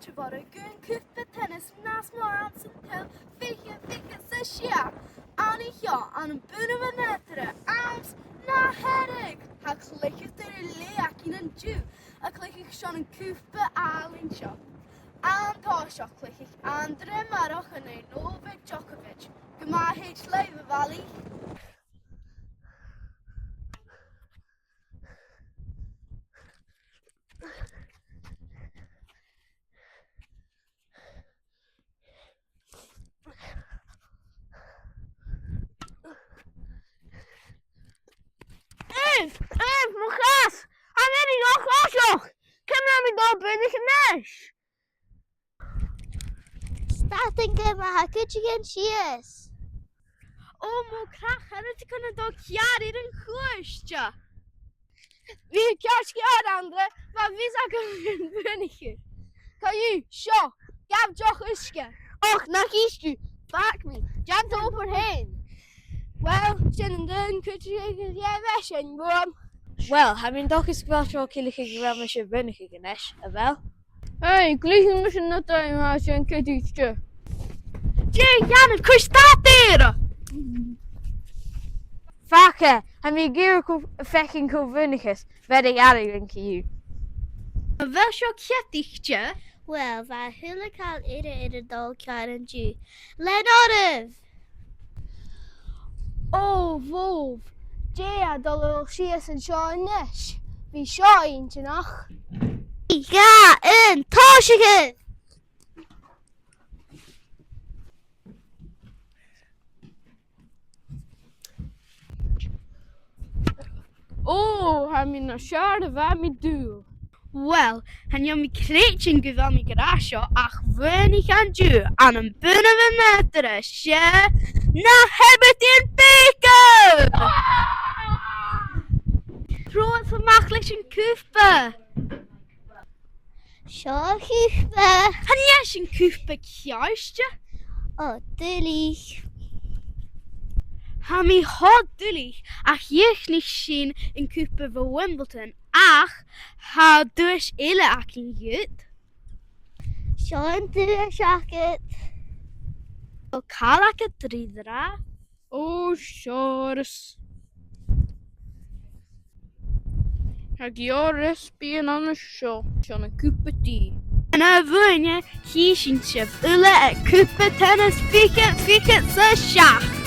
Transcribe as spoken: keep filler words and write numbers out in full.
Tha bhòr aig an cupa teanas nas motha anns an t-saoghal, fichead fichead 's a sia. An seo, ann am Beinn a' Bhàigh Nàdarra, anns na Hearadh, tha cluicheadair eile againn an-diugh, a' cluiche airson an cupa àlainn seo. An toiseach, cluichidh Andra Murchadh an Novak Djokovic. Gu math thèid leibh, a bhalaich. Ev, Ev, mo chas! Tha mi an-dràsta a' coiseachd! Ciamar a tha mi a' dol a bhuannachadh a-nis? Stad an geama, tha cuideigin sìos. Ò, mo chreach, chan eil thu a' dol ceàrr air a' chuairt. Bha e ceart gu leòr, Andra, bha fios agam gun buannaicheadh. Co-dhiù, seo, gabh deoch uisge. Och, nach èist thu, fàg mi, dèan d' obair fhèin. Uill, sin an aon chuideigin a dh'fheumas sinn, bhuam. Uill, tha mi an dòchas gu bheil seo a' ciallachadh gu bheil mise a' buannachadh a-nis, a bheil? Hey, cluichidh mise na taigh, tha sin ceadaichte. Dè a dhèanamh, cuir stad air! Fàg e, tha mi ag iarraidh a bhith a' faicinn cò bhuannaich, bheir e aire dhuinn co-dhiù. A bheil seo ceadaichte? Uill, bha a h-uile càil eile air a dhol ceàrr an-diugh. Lean oirbh! Ò, bhobh, dè tha dol a dhol sìos an seo a-nis? Bha seo inntinneach. Trì, dhà, aon, tòisich! Ò, tha mi nas fheàrr na bha mi an dùil. Uill, chan eil mi a' creidsinn gu bheil mi ag ràdh seo ach bhuannaich an-diugh ann am Beinn a' Bhàigh Nàdarra, 's e na h-Eabhartaich Bheaga! Trobhad a-mach leis a' chupa. Seo a' chupa. Chan e sin cupa ceart. Ò, duilich. Tha mi cho duilich, ach dhìochuimhnich sinn an cupa bho Wimbledon, ach tha duais eile againn dhut. Seo an duais agad. Ò, càil agad ri ràdh. Ò, seòras. Tha gu leòr recipean an seo, seo na cupa tì. An ath-bhliadhna, chì sinn sibh uile aig cupa teanas fichead fichead 's a seachd.